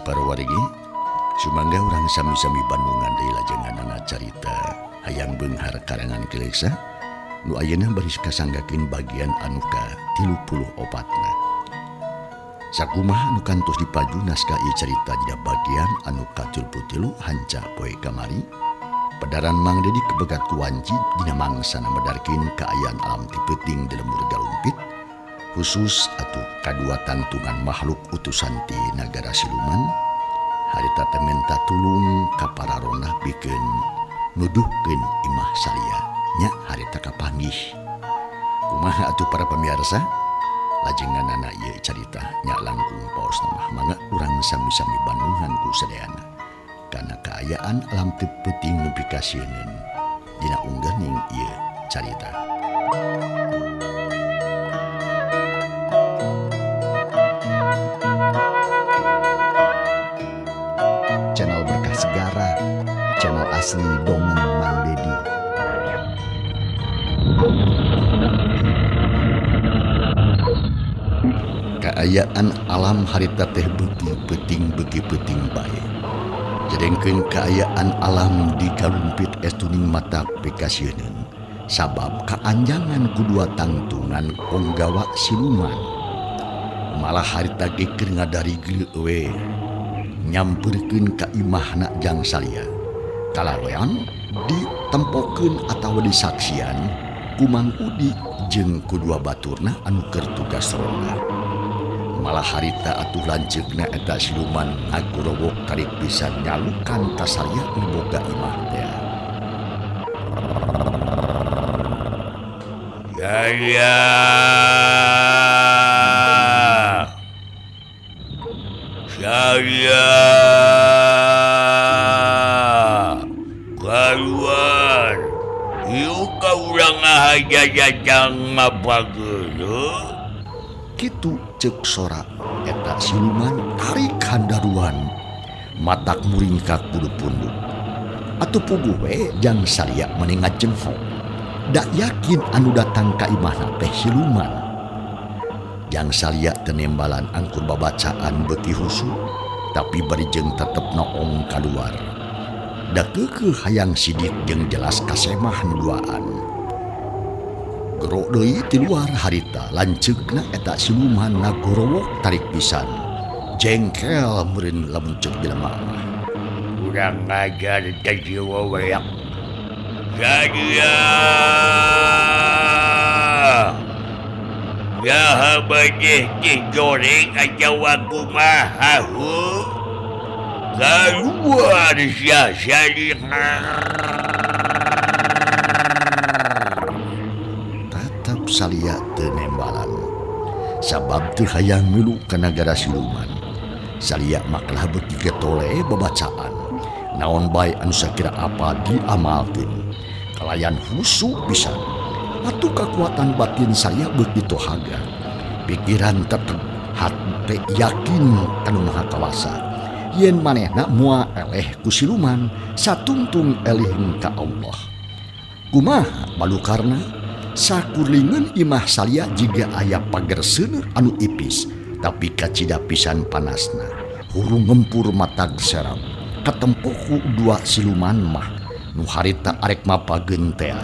Para wargi, sumangga urang sami-sami bandungan deui lajenganana carita Hayang Beunghar karangan Ki Leksa nu ayeuna baris kasanggakeun bagian anu ka-34na. Sakumaha anu kantos dipaju naskah ieu carita dina bagian anu ka-33 hanca poe kamari, pedaran Mang Dedi kebegat ku wanci dina mangsana medarkeun kaayaan alam ti peuting di lembur Galumpit, khusus atuh kadua tangtungan makhluk utusan ti nagara siluman. Harita teh menta tulung ka para ronah pikeun nuduhkeun imah salia nya harita kapanggih. Kumaha atuh para pemirsa, lajenganana ieu carita nya langkung paosna mah mangga urang sami-sami bandungan ku sadayana kana kaayaan alam teu peuting nu pikasieun dina unggeuning ieu carita. Channel Berkah Segara, channel asli Dongeng Mang Dedi. Kaayaan alam harita teh beuki peuting beuki peuting bae. Jadengkeun kaayaan alam di Galumpit estuning mata pikasieun sabab kaanjangan kudua tangtungan ponggawa siluman. Malah harita ge keur ngadarigleuk we nyamperkeun ka imahna Jang Salia. Kalawean ditempokeun atawa disaksian ku Mang Udi jeung kudua baturna anu keur tugas ronda. Malah harita atuh lanceukna eta siluman ngagorowok tarik pisan nyalukan ka Salia nu boga imah teh. Salia, Salia, keluar. Yuk ka urang ngahajajajang mabageuleuh. Kitu ceuk sora eta siluman tarik handaruan matak muringkak bulu punduk. Atuh puguh we Jang Salia meni ngajenghok. Da yakin anu datang ka imahna teh siluman. Jang Salia teu nembalan angkur babacaan beuki husu, tapi bari jeung tetep noong kaluar. Da keukeuh hayang sidik jeung jelas kasemah nu duaan. Gero deui ti luar harita lanceukna eta siluman ngagorowok tarik pisan. Jengkel meureun lamun ceuk jelema mah. Urang ngajar teh jiwa weak. Salia, ya bedih teh goreng atawa kumaha heuh. Keluar sia Salia. Tatap Salia teu nembalan sabab teu hayang milu ka nagara siluman. Salia makalah beuki getole babacaan naon bae anu sakira apa diamalkeun kalayan husu pisan. Atuh kakuatan batin Salia beuki tohaga, pikiran tetep, hate yakin kanu Maha Kawasa yen manehna moal eleh ku siluman satungtung elih ka Allah. Kumaha balukarna sakurlingeun imah Salia jiga aya pager seuneur anu ipis tapi kacida pisan panasna. Hurung ngempur matag serap katempoku dua siluman mah nu harita arek mapageun tea.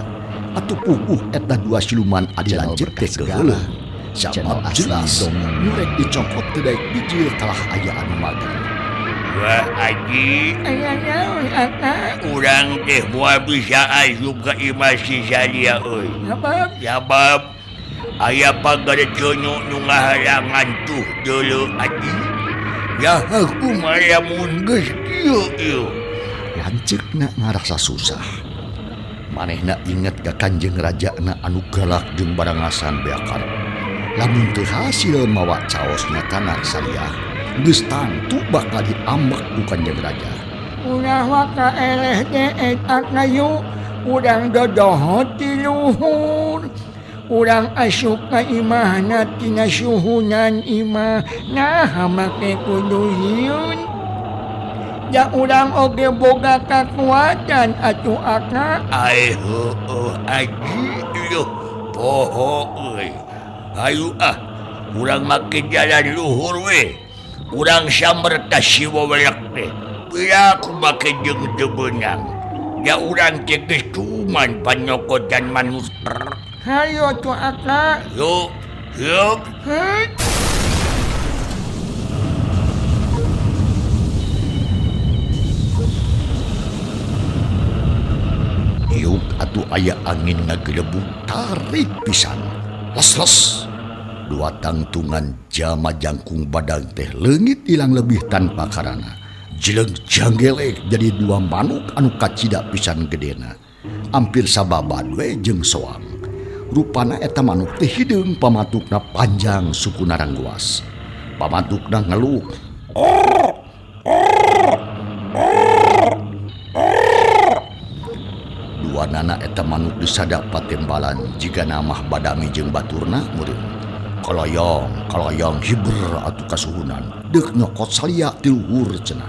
Atuh puguh eta dua siluman adi Channel lanceuk Berkah teh Segara, keuheuleun. channel Sabab asli jelas Dongeng. nu rek dicokot teu daek bijil kalah aya anu mager. Wah aji, Aya naon akang? urang teh moal bisa asup ka imah si Salia euy. Sabab? Sabab aya pagar ceuneu nu ngahalangan tuh deuleu aji. Ya kumaha lamun geus kieu ieu. Lanceukna ngarasa susah. Manehna inget ka Kanjeng Rajana anu galak jeung barangasan bea karep. Lamun teu hasil mawa caos nyatana Salia, geus tangtu bakal diambek ku Kanjeng Raja. Ulah waka eleh teh eta kayu, urang dodohot ti luhur. Urang asup ka imahna tina suhunan imah, naha make kudu hieun. Da urang oge boga kakuatan atuh akang. Ai heueuh aji ieuh poho euy. Hayu ah, urang make jalan luhur we. Urang samber ka si wewelek teh. Pira ku make jeung teu beunang. Ya urang teh geus cuman panyokotan manuster. Hayo tuh aka. Yuk, yuk. Hei. Yuk atuh aya angin ngagelebug tarik pisan. Les-les. Dua tangtungan jama jangkung badag teh leungit ilang lebih tanpa karana. Jeleng janggelek jadi dua manuk anu kacida pisan gedena. Hampir sababad we jeung soang. Rupana eta manuk teh hideung pamatukna panjang suku narangguas. Pamatukna ngeluk. Dua nana eta manuk disada patembalan jiga namah badami jeung baturna meureun. Kaloyong, kaloyong hiber atuh kasuhunan. Deuk nyokot salia ti luhur cenah.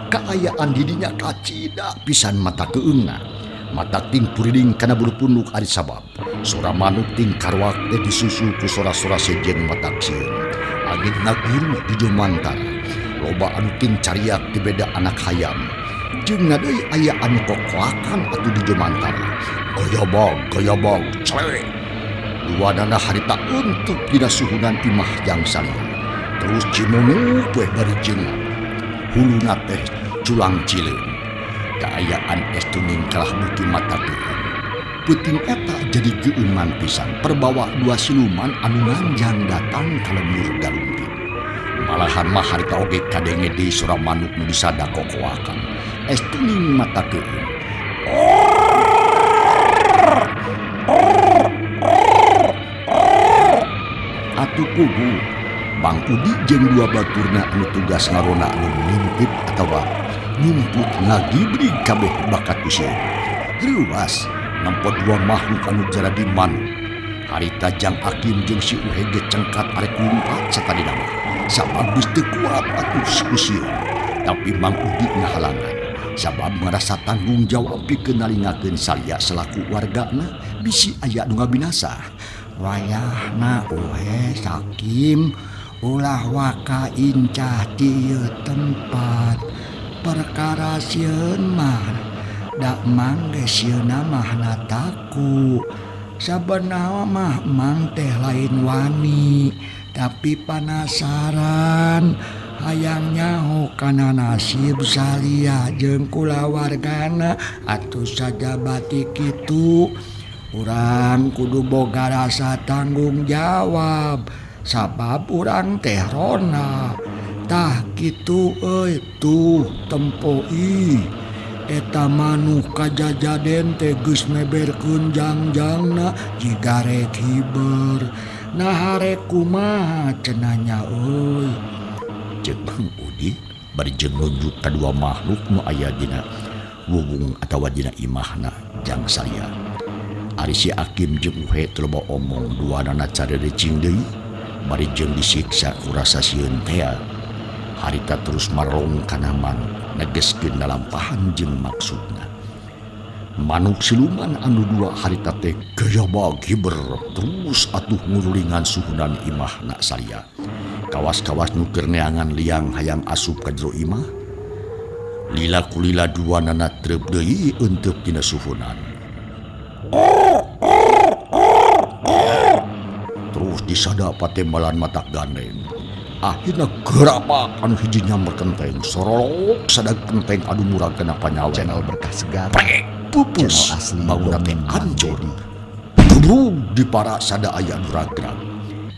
Kaayaan didinya kacida pisan mata keungna. Mata ting puriling kana bulu punduk ari sabab. Sora manuk ting karuak teh disusul ku sora-sora sejen matak sieun. Angin ngaguruh di jomantara. Loba anu ting cariak ti beda anak hayam. Jeung deui aya anu kokoakan atuh di jomantara. Goyobog, goyobog, celewek. Dua dana harita untuk dina suhunan imah jang salia. Terus cimonuk we bari jengat. Huluna teh culang cileun. Kaayaan es tuning kalah beuki mata keueung. Peuting eta jadi geueuman pisan perbawa dua siluman anu nganjang datang ka lembur galumpit. Malahan mah harita oge kadenge deui sora manuk nu disada kokoakan. Es tuning mata keueung. Atuh kubu Bang Udi jeung dua baturna anu tugas ngarona anu ngintip atawa nyumput ngagibrig kabeh bakat usieun. Reuwas nempo dua makhluk anu jaradi manuk. Harita Jang Akim jeung si Uhe ge cengkat arek lumpat satadina mah. Sabab geus teu kuat atuh usieun. Tapi Mang Udi ngahalangan sabab ngarasa tanggung jawab pikeun nalingakeun salia selaku wargana bisi aya nu ngabinasa. Wayahna Uhe Sakim ulah waka incah ti ieu tempat perkara sieun mah da mang ge sieuna mahna taku. Sabenerna mah mang teh lain wani tapi panasaran hayang nyaho kana nasib salia jeung kulawargana atuh sajabati kitu. Urang kudu boga rasa tanggung jawab sabab urang teh rona. Tah kitu euy tuh tempo ih eta manuk kajajaden teh geus meberkeun jangjangna jiga rek hiber. Nah arek kumaha cenah nya euy. Ceuk Bang Udi bari jeung nunjuk ka dua makhluk nu aya dina wuwung atawa dina imahna jang salia. Ari si Akim jeung Uhe teu loba omong duanana carerecing deui bari jeung disiksa ku rasa sieun tea. Harita terus marong kana manuk negeskeun lalampahan jeung maksudna. Manuk siluman anu dua harita teh gayabag hiber terus atuh ngurulingan suhunan imahna salia. Kawas-kawas nu keur neangan liang hayang asup ka jero imah. Lila kulila duanana treup deui euteup dina suhunan. Terus disada patembalan mata gandeng. Akhirna gerapak anu hiji nyamber kenteng. Sorolok sada kenteng anu murag kana panyawa. Channel Berkah Segara. Prek, pupus. Channel asli Bangunan teh dongeng hancur. Mang Dedi. Dubrug di para sada aya nu ragrag.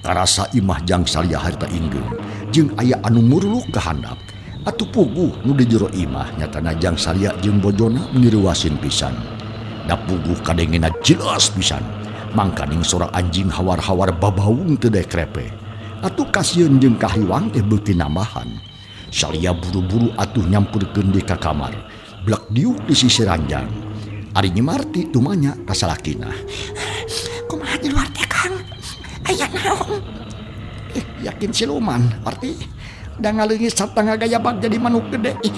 Karasa imah jang salia harita inggeung jeung aya anu muruluk ka handap. Atuh puguh nu di jero imah nyatana jang salia jeung bojona meniruasin pisan. Da puguh kadengena jelas pisan. Mangkaning sora anjing hawar-hawar babaung teu daek krepe. Atuh kasieun jeung kahriwang teh beuki nambahan. Salia buru-buru atuh nyampurkeun deui ka kamar. Blek diuk di sisi ranjang. Ari Nyi Marti tumanya ka salakina. Kumaha di luar teh Kang? Aya naon? Yakin siluman, Marti. Da ngaleungit sarta ngagayabag jadi manuk gede. Ih,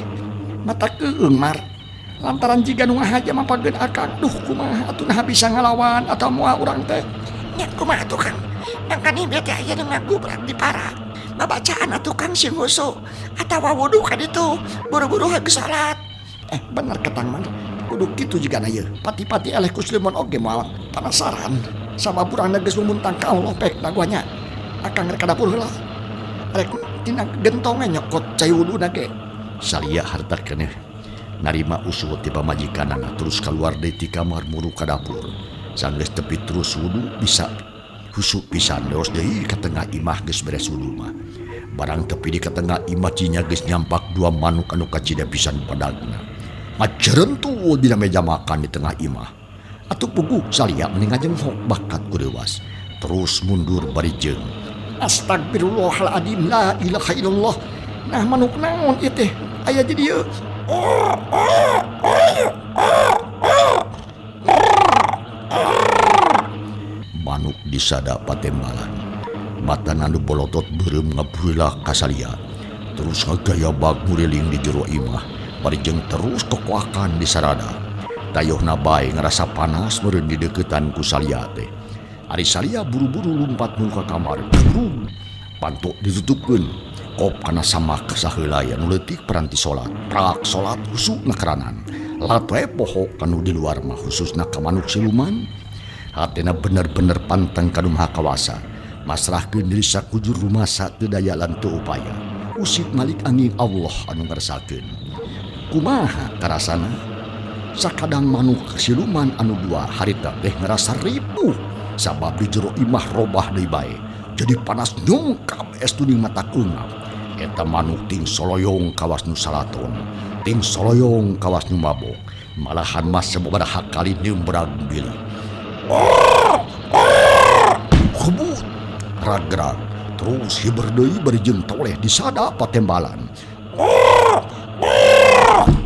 mata keung Mar. Lantaran jiga nu ngahaja mapageun akang. Duh kumaha atuh nah bisa ngalawan atau moal urang teh. Nya kumaha tuh Kang? Mangkani bete aya nu ngagubrak di para. Babacaan atuh Kang sing husu atawa wudu ka ditu buru-buru heug salat. Bener ketang man. Kudu kitu jigana ieu. Pati-pati eleh ku siluman oge moal penasaran. Sabab urang geus mumuntang ka Allah pek daguanya. Akang rek ka dapur heula. Rek tina gentong nyokot cai wuduna ge. Salia harta keneh narima usul ti pamajikanana terus keluar deui ti kamar muru ka dapur. Sanggeus tepi terus wudu bisa husuk pisan leos deui ka tengah imah geus beres wudu mah. Barang tepi di ka tengah imah cinya geus nyampak dua manuk anu kacida pisan padagna. Ngajerentul dina meja makan di tengah imah. Atuh puguh Salia meni ngajenghok bakat ku deuwas. Terus mundur bari jeung Astagfirullahaladzim, la ilaha illallah. Nah manuk naon ieu teh aya di dieu. Manuk disada patembalan. Mata anu bolotot beureum ngabulah ka Salia. Terus ngagayabag muriling di jero imah. Bari jeung terus kokoakan di sarada. Tayohna bae ngarasa panas meureun di deuketan ku Salia teh. Ari Salia buru-buru lumpat nu ka kamar. Buru panto ditutupkeun. Kop kana samak saheula anu leutik peranti salat. Prak salat husuk nakeranan. Latoe poho kanu di luar mah khususna ka manuk siluman. Hatena bener-bener pantang ka nu maha kawasa. Masrahkeun diri sakujur rumasa teu daya lan teu upaya. Usik malik angin Allah anu ngarsakeun. Kumaha karasana? Sakadang manuk siluman anu dua harita teh ngarasa ripuh. Sabab di jero imah robah deui bae. Jadi panas nyungkap es tuning mata ungap. Eta manuk ting soloyong kawas nu salaton, ting soloyong kawas nu mabok. Malahan mas sababaraha kali nyembrang bilik. Kebut ragrag terus hiber deui bari jeung toleh disada patembalan.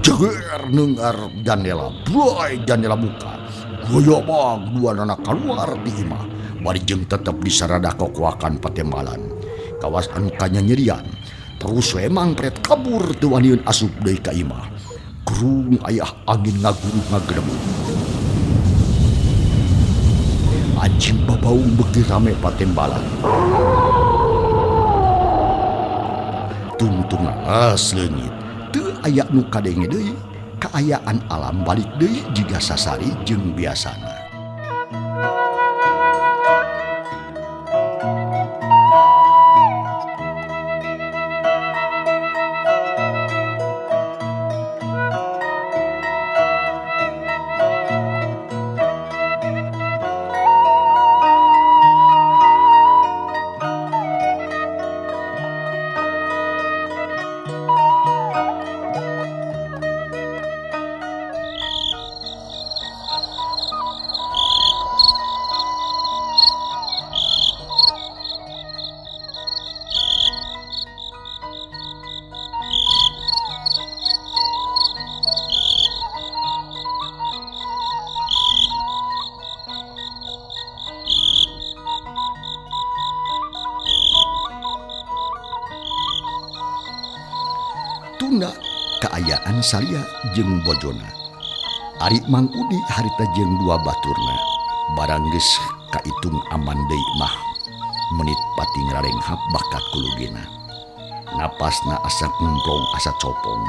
Jeger neungar jandela, buai jandela buka. Goyobag dua nana keluar di imah. Bari jeung tetep disarada kokoakan patembalan. Kawas anu kanyanyerian. Terus we mangpret kabur teu waniun asup deui ka imah. Gerung ayah angin ngaguruh ngagedebuk. Anjing babaung beuki rame patembalan. Tungtung alas leungit. Teu aya nu kadenge deui. Kaayaan alam balik deui jiga sasari jeung biasana. Tunda kaayaan Salia jeung bojona. Ari Mang Udi harita jeung dua baturna. Barang geus kaitung aman deui mah. Menit pati ngararenghap bakat kulugina. Napasna asa ngemplong asa copong.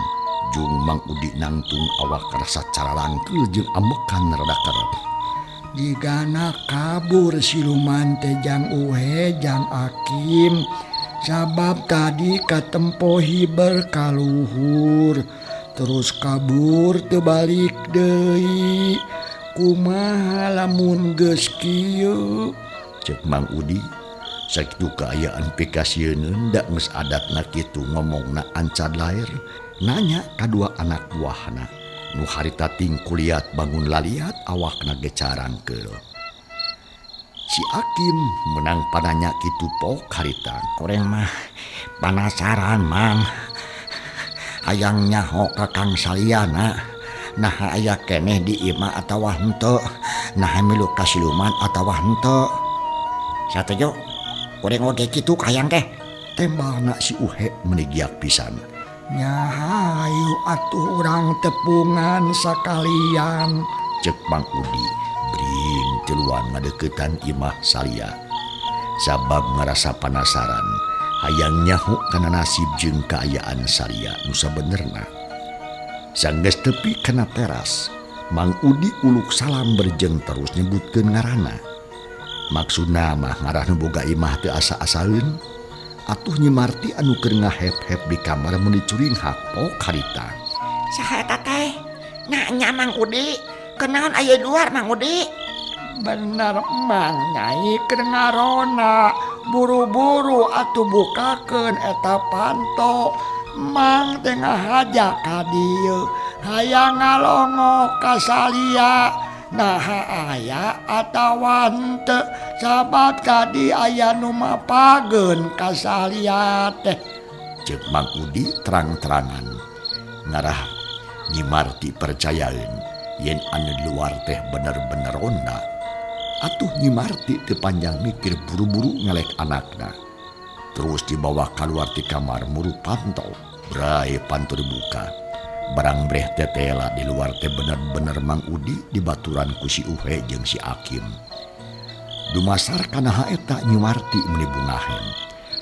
Jung Mang Udi nangtung awak rasa cararangkeul jeung amekan rada kerep. Jigana kabur siluman teh jang Uhe jang Akim. Sabab tadi katempo hiber kaluhur terus kabur teu balik deui. Kumaha lamun geus kieu? Cek Mang Udi sakitu kaayaan pikasieun da geus adatna kitu ngomongna ancan laer nanya kadua anak buahna nu harita ting kuliat bangun laliat awakna ge carangkeul. Si Akim menang pananya kitu pok harita. Koreng mah panasaran Mang. Hayang nyaho ka Kang Saliana. Nah aya keneh di imah atawa henteu. Nah milu ka siluman atawa henteu. Satuju koreng oge kitu hayang teh. Tembalna si Uhe meni giak pisan. Nya hayu atuh urang tepungan sakalian. Cek Mang Udi bring tiluan ngadeukeutan imah Salia. Sabab ngarasa panasaran Hayang nyaho kana nasib jeung kaayaan Salia nu sabenerna. Sanggeus tepi kana teras, Mang Udi uluk salam berjeng terus nyebutkeun ngaranna. Maksudna mah ngarah nu boga imah teu asa-asaeun. Atuh Nyi Marti anu keur ngahep-hep di kamar meuni curinghak pok harita. Saha eta teh? Nah nya Mang Udi, kunaon aya di luar Mang Udi? Bener Mang Nyai keur ngarona, buru-buru atuh bukakeun eta panto. Mang teh ngahaja ka dieu, hayang ngalongok ka Salia. Naha aya atawa henteu, sabab tadi aya nu mapageun ka Salia teh. Ceuk Mang Udi terang-terangan. Ngarah Nyi Marti percayaeun yen anu di luar teh bener-bener ronda. Atuh Nyi Marti teu panjang mikir buru-buru ngelek anakna. Terus dibawa kaluar ti kamar muru panto. Brai panto dibuka. Barang breh tetela di luar teh bener-bener Mang Udi dibaturan ku si Uhe jeung si Akim. Dumasar kana haeta Nyi Marti meuni bungahen.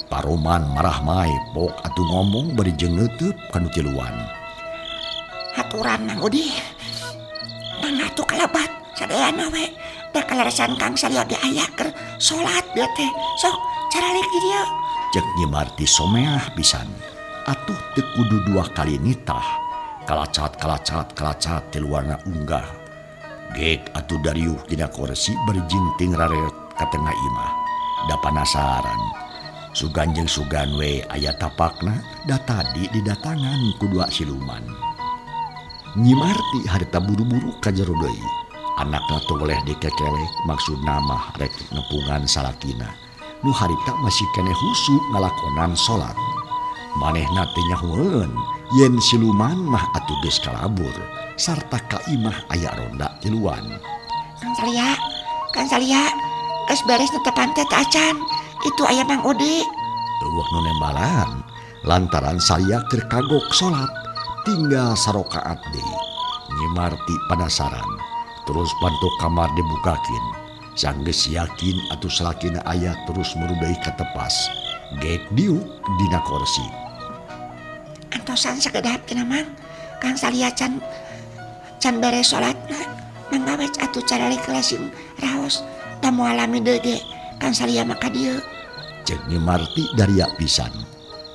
Paroman marah mae pok atuh ngomong bari jeung neuteub kanu tiluan. Haturan Mang Udi. Mang atuh kalabat sadayana we. Da kaleresan Kang Salia ge aya keur salat dieu teh. Sok caralik di dieu. Ceuk Nyi Marti someah pisan. Atuh teu kudu dua kali nitah. Kalacat kalacat ti luarna unggah. Gek atuh dariuh dina kursi bari jingting rareot ka tengah imah. Da panasaran. Sugan jeung sugan we aya tapakna da tadi didatangan ku dua siluman. Nyi Marti harita buru-buru ka jero deui. Anakna teu weleh dikekelek maksudna mah rek nepungan salakina. Nu harita masih keneh husu ngalakonan salat. Manehna teh nyahoeun yen siluman mah atuh geus kalabur sarta ka imah aya ronda tiluan. Kang Salia, Kang Salia, geus beres netepan teh acan. Itu aya Mang Udi. Eueuh nu nembalan lantaran Salia keur kagok salat tinggal sarokaat deui. Nyi Marti panasaran terus panto kamar dibukakeun. Sanggeus yakin atuh salakina aya terus merudai ka tepas. Gek diuk dina kursi. Antosan sakedap cenah Mang. Kang Salia can beres salatna. Mangga we atuh caralik lasing raos da moal lami deui ge. Kang Salia mah ka dieu. Ceuk Nyi Marti daria pisan.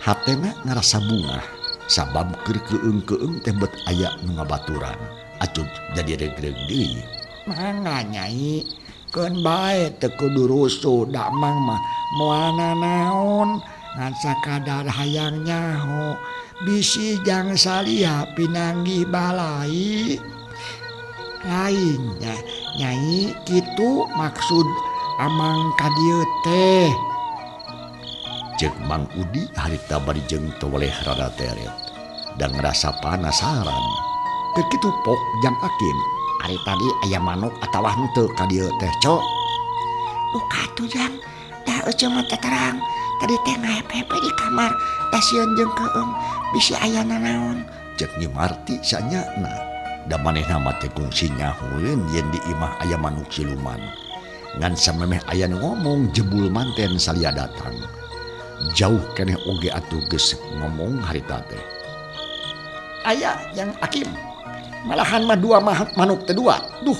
Hatena ngarasa bungah sabab keur keung-keung teh bet aya nu ngabaturan. Atuh jadi regreg deui. Mangga Nyai, keun bae teu kudu rusuh da Mang mah moal nanaon ngan sakadar hayang nyaho. Bisi jang Salia pinanggih balai. Lain nya Nyai kitu maksud amang ka dieu teh. Ceuk Mang Udi harita bari jeung teu weleh rada teret da ngarasa panasaran. Keur kitu pok jang Akim. Ari tadi aya manuk atawa henteu ka dieu teh, Cok? Duka atuh jang, da eceu mah teu terang. Tadi teh ngahep-hepe di kamar, da sieun jeung keung bisi aya nanaon. Ceuk Nyi Marti sanyana. Da manehna mah teh kungsi nyahoeun yen di imah aya manuk siluman. Ngan samemeh aya nu ngomong jebul manten Salia datang. Jauh keneh oge atuh geus ngomong harita teh. Aya yang Akim. Malahan mah dua manuk teh dua. Duh,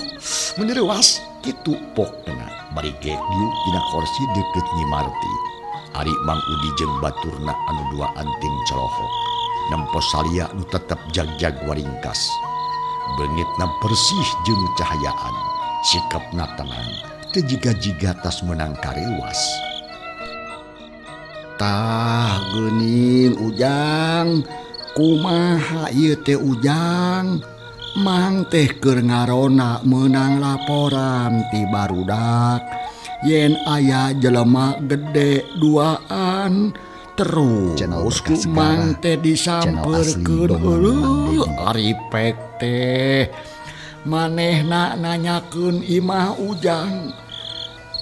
mun reuas kitu pokna bari gek diuk dina kursi deukeut Nyi Marti. Ari Mang Udi jeung baturna anu dua anting colohok. Nempo Salia nu tetep jag-jag waringkas. Beungitna bersih jeung cahayaan. Sikapna tenang, teu jiga-jiga tas meunang kareuwas. Tah geuning Ujang, kumaha ieu teh Ujang? Mang teh keur ngarona meunang laporan ti barudak yen aya jelema gede duaan terus ku Mang teh disampeurkeun eueuh ari pek teh manehna nanyakeun imah Ujang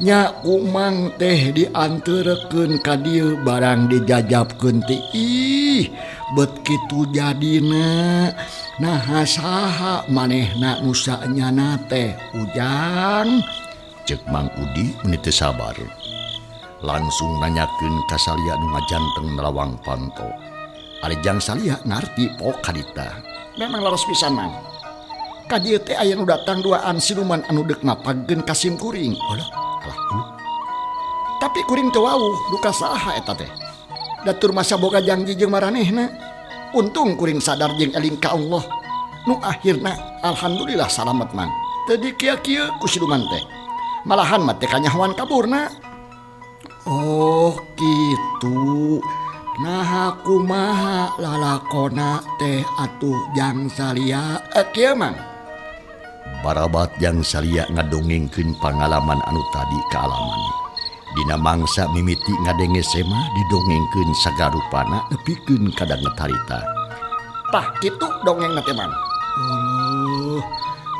nya ku Mang teh dianterkeun ka dieu barang dijajabkeun teh ih bet kitu jadina. Nah saha manehna nu sanyana teh Ujang? Ceuk Mang Udi meuni teu sabar. Langsung nanyakeun ka Salia nu ngajanteng nelawang panto. Ari Jang Salia ngarti pok kadita. Memang laras pisan Mang. Ka dieu teh aya nu datang duaan siluman anu deuk mapagkeun ka sim kuring. Alah, alah. Tapi kuring teu wawuh duka saha eta teh. Datur masa boga janji jeung maranehna. Untung kuring sadar jeung eling ka Allah. Nu akhirna alhamdulillah salamet Mang. Teu dikieu-kieu ku siluman teh. Malahan mah teh kanyahoan kaburna. Oh gitu. Nah kumaha lalakona teh atuh Jang Salia. Kieu Mang. Barabat Jang Salia ngadongengkeun pangalaman anu tadi kaalaman. Dina mangsa mimiti ngadenge sema didongengkeun sagarupana nepikeun kadanget harita. Tah kitu dongengna teh Mang. Oh,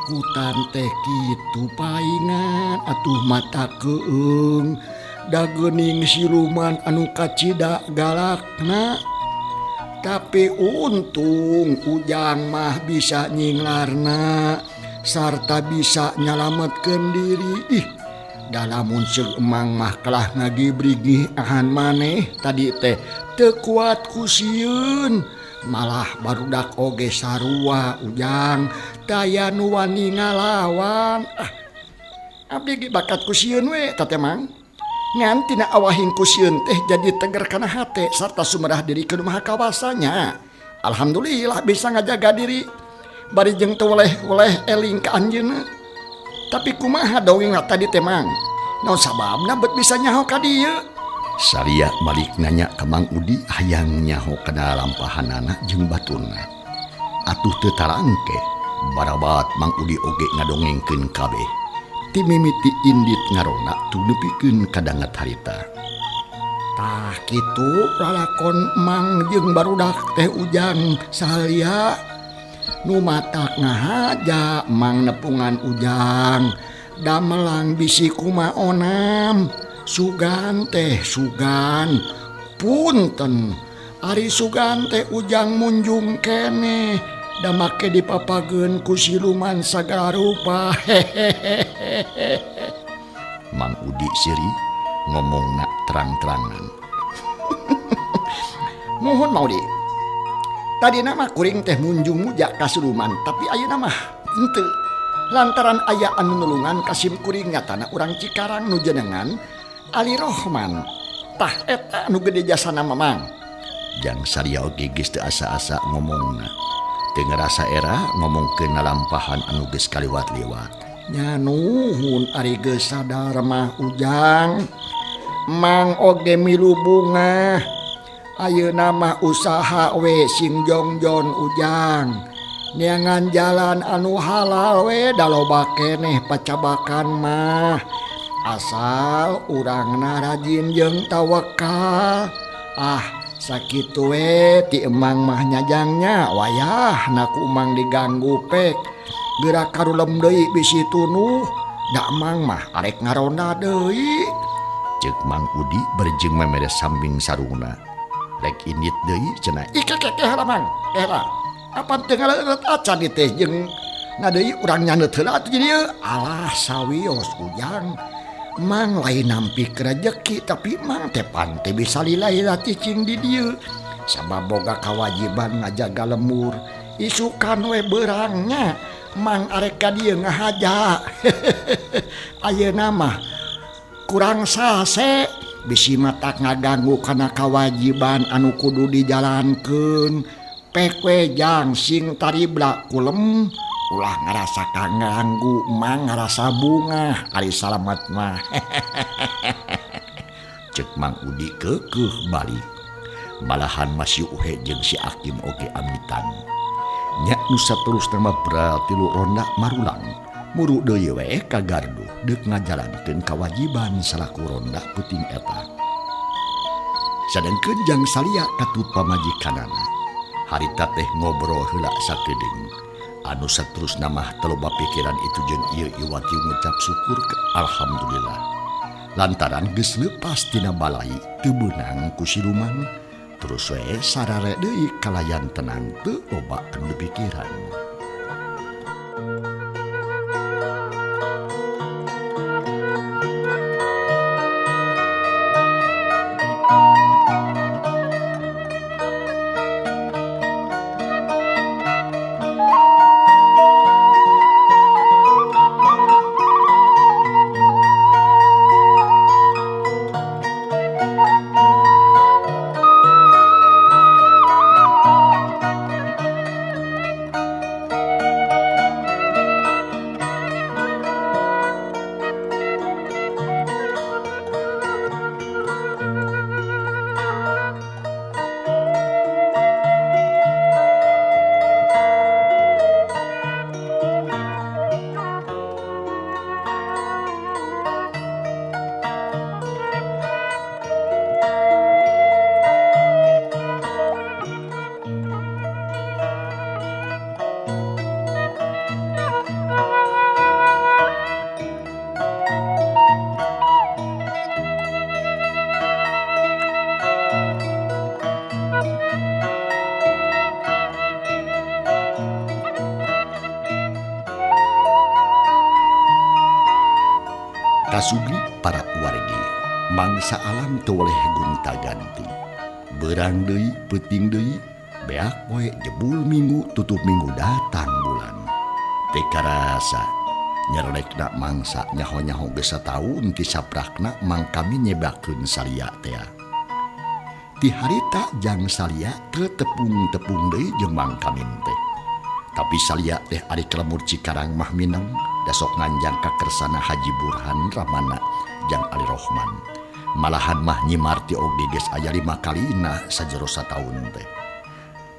kutan teh kitu paingan atuh mata keung. Dagening siluman anu kacida galakna. Tapi untung Ujang mah bisa nyinglarna sarta bisa nyalametkeun diri. Ih, dalamun seung emang mah kalah ngagibrigih ahan maneh tadi teh teu kuat ku sieun. Malah barudak oge sarua Ujang taya nu wani ngalawan. Ah, abdi ge bakat ku sieun we teh Mang. Ngan tina awahing ku sieun teh jadi teger kana hate sarta sumerah diri ka nu Maha Kawasanya. Alhamdulillah bisa ngajaga diri bari jeung teu weleh-weleh eling ka anjeunna. Tapi kumaha dongengna tadi teh Mang? Naon sababna bet bisa nyaho ka dieu? Salia balik nanya ka Mang Udi hayang nyaho kana lampahanana jeung baturna. Atuh teu tarangke barabat Mang Udi oge ngadongengkeun kabeh. Ti mimiti indit ngarona tu nepikeun kadanget harita. Tah kitu lalakon Mang jeung barudak teh Ujang Salia. Nu matak ngahaja Mang nepungan Ujang. Damelang bisi kumaonam. Sugan teh sugan. Punten ari sugan teh Ujang munjung keneh. Damake dipapageun ku siluman sagala rupa. Hehehe. Mang Udi siri ngomongna terang-terangan. Mohon Mang Udi. Tadi nama kuring teh munjung muja ka siluman, tapi ayeuna mah henteu. Lantaran aya anu nulungan ka sim kuring nyatana urang Cikarang nu jenengan Ali Rohman. Tah eta anu gede jasana Mamang. Jang Salia oge geus teu asa-asa ngomongna. Teu ngarasa era ngomongkeun nalampahan anu geus kaliwat-liwat. Nya nuhun ari geus sadar mah Ujang. Mang oge milu bungah. Ayeuna mah usaha we sing jongjon Ujang. Neangan jalan anu halal we da loba keneh pacabakan mah. Asal urangna rajin jeung tawakal. Ah, sakitu we ti emang mah nyajangnya wayahna ku emang diganggu pek. Geura karulem deui bisi tunuh, da emang mah arek ngaronda deui. Ceuk Mang Udi berjeng memere sambing sarungna. Rek indit deui cenah. Ih kekeh heula Mang, heula. Apan teu ngaleureut acan ieu teh jeung na deui urang nyaneut heula atuh jadi ieu. Alah sawios Ujang. Mang lain nampik rejeki tapi mang teh pan teh bisa lila-lila cicing di dieu. Sabab boga kawajiban ngajaga lemur. Isukan we beurangnya mang arek ka dieu ngahaja. Ayeuna mah kurang sase bisi matak ngaganggu kana kawajiban anu kudu dijalankeun. Pek we jang sing taribla kulem. Ulah ngarasa kanganggu mang ngarasa bungah ari salamet mah. Ceuk Mang Udi keukeuh balik. Malahan masih uhe jeung si Akim oge amitan. Nya nu saterusna mah bral tilu ronda marulang. Muru deui we ka gardu deuk ngajalankeun kawajiban salaku ronda peuting eta. Sadengkeun Jang Salia katut pamajikanana. Harita teh ngobrol heula sakedeung. Anu saterusna mah teu loba pikiran itu jeung ieu iwati ngucap syukur ke alhamdulillah. Lantaran geus leupas tina balai teu beunang ku siluman, terus we sarare deui kalayan tenang teu loba anu pikiran. Kasugri para wargi, mangsa alam teu weleh gonta-ganti. Beurang deui, peuting deui, beak poe jebul minggu tutup minggu datang bulan. Teu karasa nyerelekna mangsa nyaho-nyaho geus sataun ti saprakna Mang Kamin nyebakeun Salia tea. Ti harita jang Salia teu tepung-tepung deui jeung Mang Kamin teh. Tapi Salia teh ari ka lembur Cikarang mah mineng dasok nganjang ka kersana Haji Burhan Ramana jang Ali Rohman. Malahan mah Nyi Marti oge geus aya 5 kalina sajero sataun teh.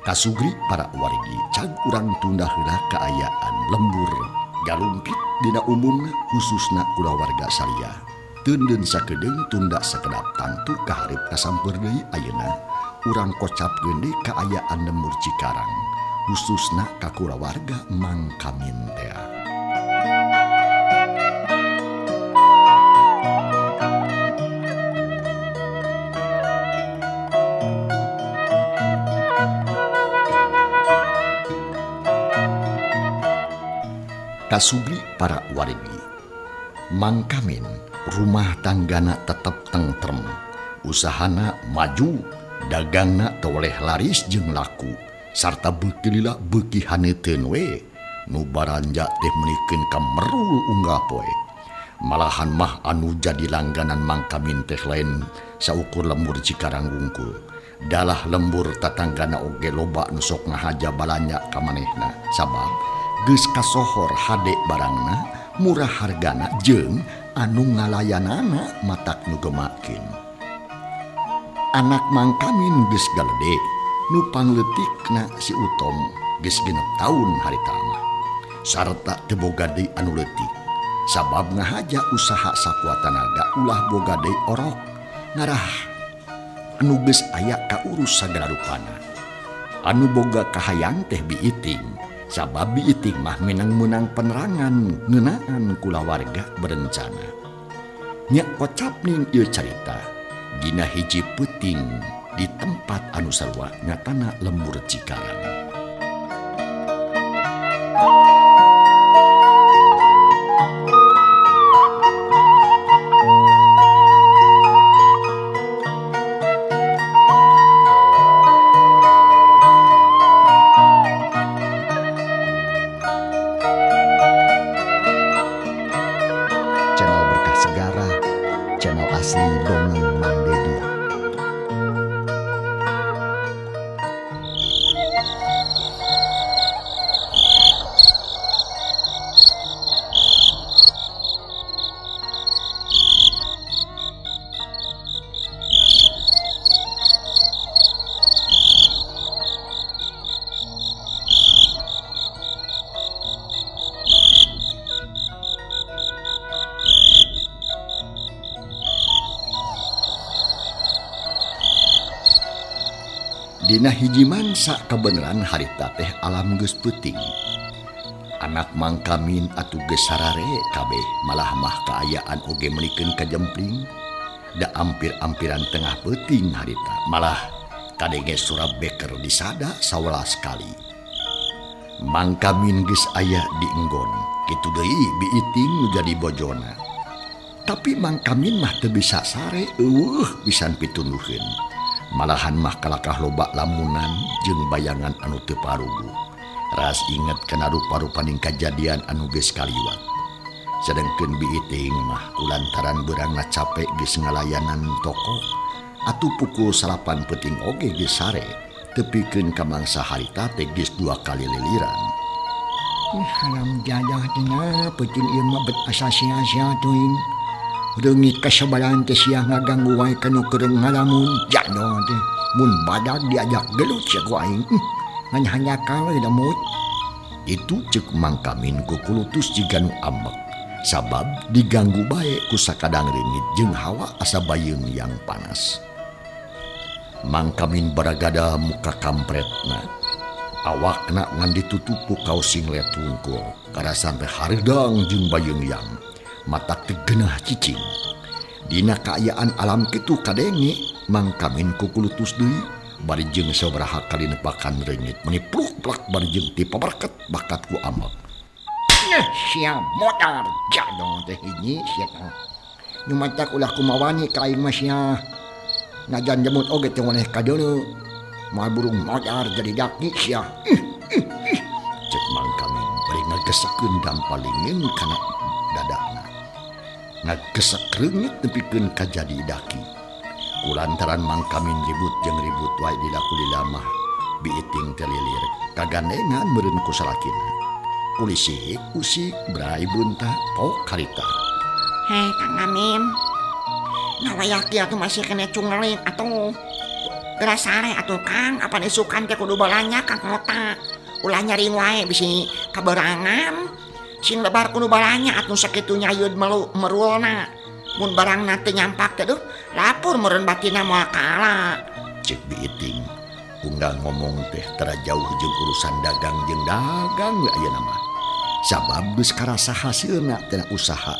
Kasugri para wargi cag urang tunda heula kaayaan lembur galumpit dina umumna khususna kulawarga Salia. Teundeun sakedeung tunda sakedap tangtu kaharep kasamper deui ayeuna urang kocapkeun deui kaayaan lembur Cikarang khususna ka kulawarga Mang Kamin tea. Kasugri para wargi, Mang Kamin rumah tanggana tetep tentrem, usahana maju, dagangna teu weleh laris jeung laku, sarta beuki lila beuki haneuteun we, nu baranja teh meunikeun ka merul unggal poe. Malahan mah anu jadi langganan Mang Kamin teh lain saukur lembur Cikarang wungkul. Dalah lembur tatanggana oge loba nu sok ngahaja balanja ka manehna, sabab geus kasohor hade barangna, murah hargana jeung anu ngalayanana matak nu gemakeun. Anak Mang Kamin geus galede, nu pangleutikna si Utom geus 6 taun harita mah. Sarta teu boga deui anu leutik, sabab ngahaja usaha sakuat tanaga ulah boga deui orok ngarah anu geus aya kaurus sagala rupana. Anu boga kahayang teh biiting, sabab biiting mah menang-menang penerangan ngeunaan kulawarga berencana. Nya kocap ning ieu carita dina hiji peuting di tempat anu sarua nyatana lembur Cikarang. Channel Berkah Segara, channel asli dongeng Mang Dedi. Dina hiji mangsa kebenaran harita teh alam geus peuting. Anak Mang Kamin atuh geus sarare kabeh malah mah kaayaan oge meunikeun kajempling. Da ampir-ampiran tengah peuting harita malah kadenge sora beker disada 11 kali. Mang Kamin geus aya di enggon, kitu deui biiting nu jadi bojona. Tapi Mang Kamin mah teu bisa sare eueuh pisan pitunduheun. Malahan mah kalakah loba lamunan jeung bayangan anu teu paruguh. Ras inget kana rupa-rupaning kajadian anu geus kaliwat. Sedengkeun biiting mah kulantaran beurangna capek geus ngalayanan toko atuh pukul 9 peuting oge geus sare tepikeun ka mangsa harita teh geus 2 kali liliran. Haram jadah tina peuting ieu mah bet asa sia-sia teuing. Reungit kasabaran teh sia ngaganggu wae ka nu keur ngalamun jadoh teh. Mun badag diajak gelut sia ku aing. Ngan hanjakal we damut. Itu ceuk Mang Kamin ku kulutus jiga nu ambek. Sabab diganggu bae ku sakadang reungit jeung hawa asa bayeung yang panas. Mang Kamin baragada muka kampretna. Awakna ngan ditutup ku kaos singlet wungkul. Karasan teh hareudang jeung bayeung yang. Mata tegenah cicing. Dina kaayaan alam kitu kadenge Mang Kamin kukulutus deui bari jeung sabaraha kali nepakan reungit meuni pluk-plak bari jeung ti paberket bakat ku amek. Sia modar jadong teh hiji sia. Nyumatak ulah kumawani ka aing mah sia. Najan jemut oge teu waneh ka deuleu. Moal burung modar jadi daki sia. Cek Mang Kamin bari ngagesekeun dampalingin kana dadana. Ngagesek reungit nepikeun ka jadi daki. Kulantaran Mang Kamin ribut jeung ribut wae di laku lamah biiting teh lilir kagandengan meureun ku salakina. Kulisik usik brai buntah pok harita. Hei Kang Amin, ngawayak atuh masih kena cungeling atuh. Geura sare atuh Kang, apan isukan teh kudu balanja ka kota. Ulah nyaring wae bisi kaberangan. Sing lebar kudu balanja atuh sakitu nyayud merulna. Mun barangna teu nyampak teh duh, lapur meureun batinna moal kaala. Cek biiting, unggal ngomong teh tara jauh jeung urusan dagang jeung dagang we ayeuna mah. Sabab geus karasa hasilna tina usaha.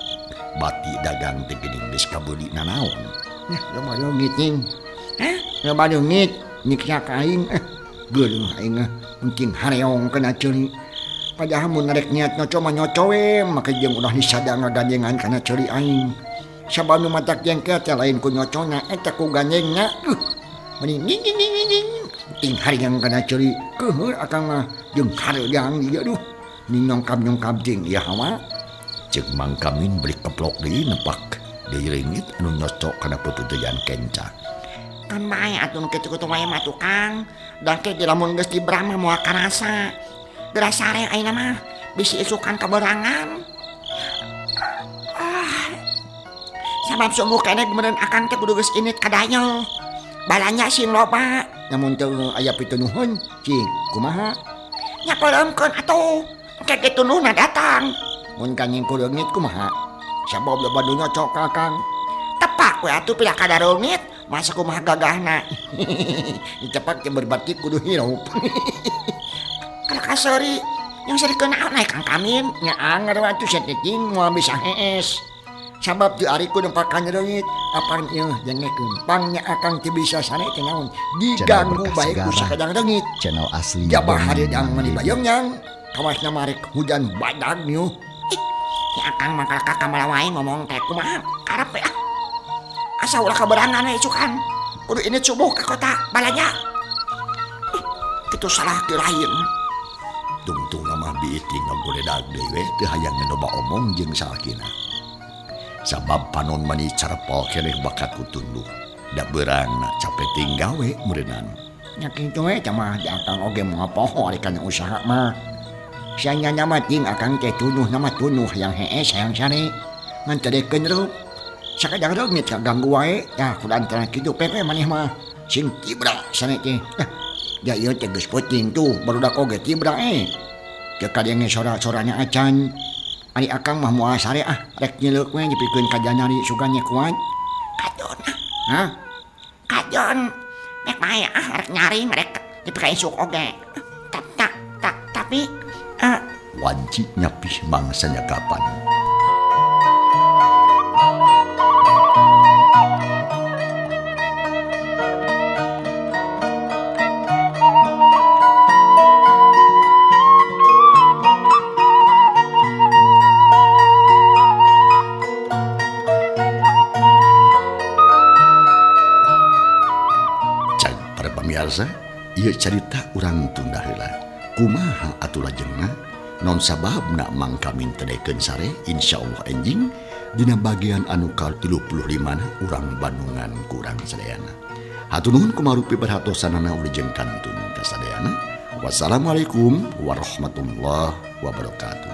Bati dagang teh geuning geus kabeuli nanaon. Nah, loba leungit nying. Hah? Loba leungit nyiksa ka aing. Geuleuh aing mungkin hareong kana ceuli. Padahal mun rek niat nyoco mah nyoco we, make jeung ulah nisada ngagandengan kana ceuli aing. Sabab nu matak jengkel teh lain ku nyocona eta ku gandengna. Meni ning ning ning ning. Ting hareong kana ceuli. Keuheur akang mah jeung hareudang ieu duh. Ning nyongkab-nyongkab jeung ieu hawa. Cek Mang Kamin beli keplok deui nepak deui reungit anu nyocok kana peupeuteuyan kenca. Kan bae atuh nu kitu-kitu wae mah tuh Kang. Da ke lamun geus dibram mah moal karasa. Geura sare ayeuna mah bisi isukan kaberangan. Sabab sungguh keneh meureun akang teh kudu geus init ka dayeuh. Balanja sing loba. Namun teu aya pitunuhun, cing kumaha? Nya peureumkeun atuh. Engke ge tunuhna datang. Mun kanying ku leungit kumaha? Sabab loba nu nyocok ka akang. Tepak we atuh pila kada leungit, masa kumaha gagahna. Ditepak teh berbati kudu hirup. Kalau kaseuri, yang seurikeun naon aya Kang Kamin? Nya anger we atuh sia teh cing moal bisa hees. Sabab teu ari ku nempakan leungit, apan ieu jengekeun. Pangnya akang teu bisa sare teh naon? Diganggu bae ku sakadang leungit. Channel asli Jabah hareudang mani bayongyang, kawasna marek hujan badag niuh. Ya akang mah kalakah kamala wae ngomong teh kumaha karep we ah. Asa ulah kaberangan we isukan. Kudu ini subuh ka kota balanja. Kitu salah kirain. Tungtung mah biiting ngagoledag deui we teu hayang loba omong jeung salakina. Sabab panon mani carepol keneh bakat ku tunduh. Da beurangna cape ting gawe meureunnan. Nya kitu we mah di akang oge moal poho ari kana usaha mah. Sia nya mah ting akang teh tunuh nama tunuh hayang hees hayang sare. Ngan teu dekeun reup. Sakadang reungit kaganggu wae. Tah kulantaran kitu pe we maneh mah. Sing tibra sare teh. Da ieu teh geus peuting tuh barudak oge tibra eh. Teu kadenge sora-sorana acan. Ari akang mah moal sare ah, rek nyileuk we nyepikeun ka janari sugan nya kuat. Kajon ah. Hah? Kajon. Rek bae ah rek nyaring rek nepi ka isuk oge. Tapi wanci nyapih mangsanya kapan. Cag para pamirsa, ieu carita urang tunda heula. Kumaha atuh lajengna? Non sababna Mang Kamin teu daekeun sare, insyaallah enjing dina bagian anu ka-35 urang Bandungan kurang sadayana. Hatur nuhun kumarupi perhatosanana wilujeng kantun kasadayana. Wassalamualaikum warahmatullahi wabarakatuh.